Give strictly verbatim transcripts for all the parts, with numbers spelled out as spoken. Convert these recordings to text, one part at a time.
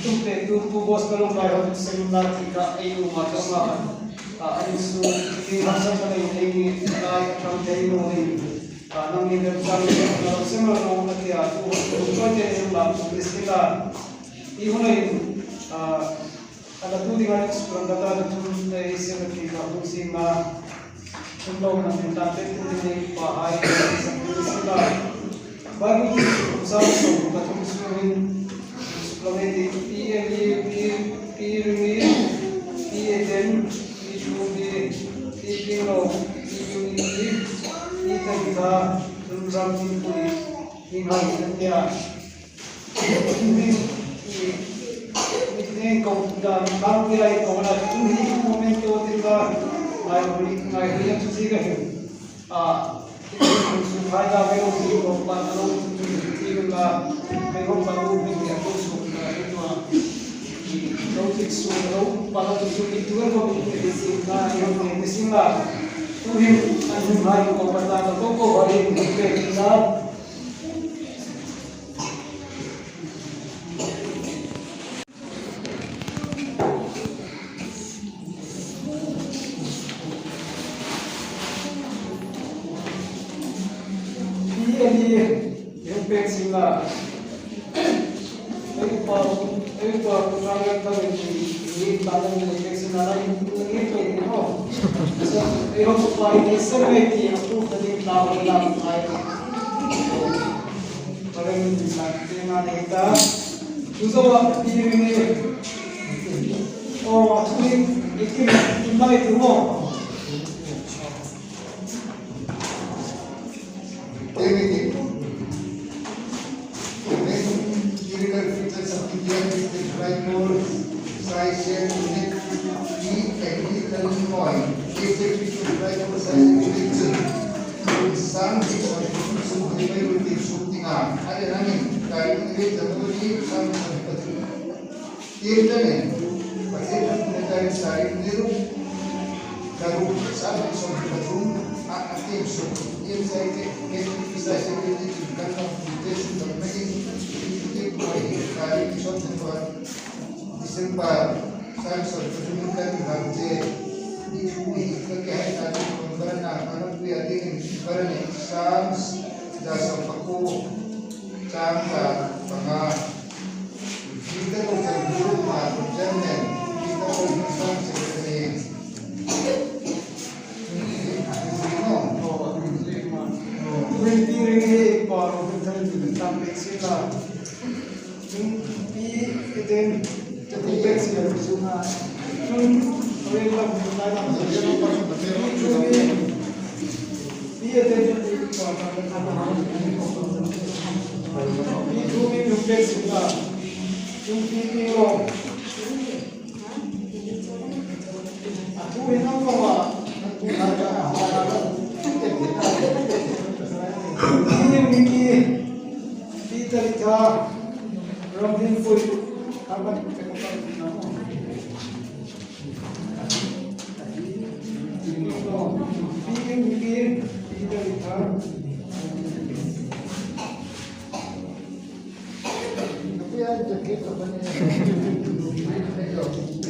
Tum pe tu pu boss ka lo kai hon sem na ti ka ei u ma ka ma. A, a insuo, ti hang sa ka nei nei ni, lai ka thang thei naw ni. A, nangni vel chang ni, na lo sem lo naw a ti a, tu, tu, tu, te, la, tu, ni si la. I hun a in, a, a la tu ding a in suo ka ta, tu, te, se ka ti ka, tu, si na. Chun lo na min ta te tu ni pa hai sa tu si la. Bible ti sa so ka tu su hin su ka me ti P L E P P ring e P A ten P two B P P lo P U E P ta ta rum ram tin pui in hai kan ya. Ni ko da kan ya ko na tu hi moment to tin da. Ai ni ngai ni tu si ka hin. A, sum hai da ve lo si ko pa lo tu ti la. Ve lo pa lo ni ya ko su na tu. Lo ti su lo pa lo tu ti tu ko ni si na yo ni si na. Tu hin an hin hai ko pa ta ko ko hari ni pe na. Pi ani, hung pek sien la. Ei pa, ei pa, ku na ngai ta ni, ni ta ni pek sien la, ni pek ni ho. So, ei ho pa ni se me ti, aku ta ni ta ho la, ai. Paren ni sa, ti na ni ta. Tuzawa pi ring e. O, a thu hi, i kim, i mai tu mo. Everything. When uric acid is substituted with the glycol, saccharin, E, and ethyl oil, they substitute glycol, saccharin, with some substitution, they will be shooting up. I mean, I mean, some substitution. Tirtane, Pathien ṭawngṭai sari niru, karu, sari sawm pathum, a, a tim suk, tim sai ke, ke, sai se ke, ke, kan kan, ke, su kan mai, ke, ke, ke, sari sawm pathum, December, sari sawm pathum kan kan te, ni thu hi, ke, ke, hai sari, kon barana, mana pui a ding, barane, Psalms, da sawm pakuo, chang da panga.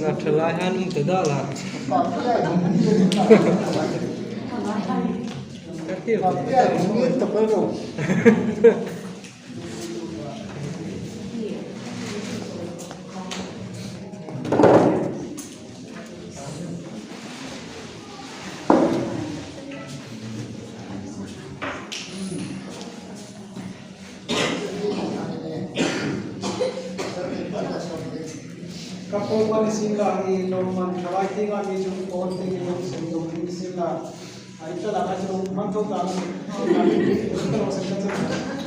Nga thalai han um ta da la. Ka tiu. Ka po pani sing la hi lo man khalai ti nga mi chung ko te ki lo sing lo ni sing la. Ai ta la ka chung man to ka. Ka lo sing ka chung.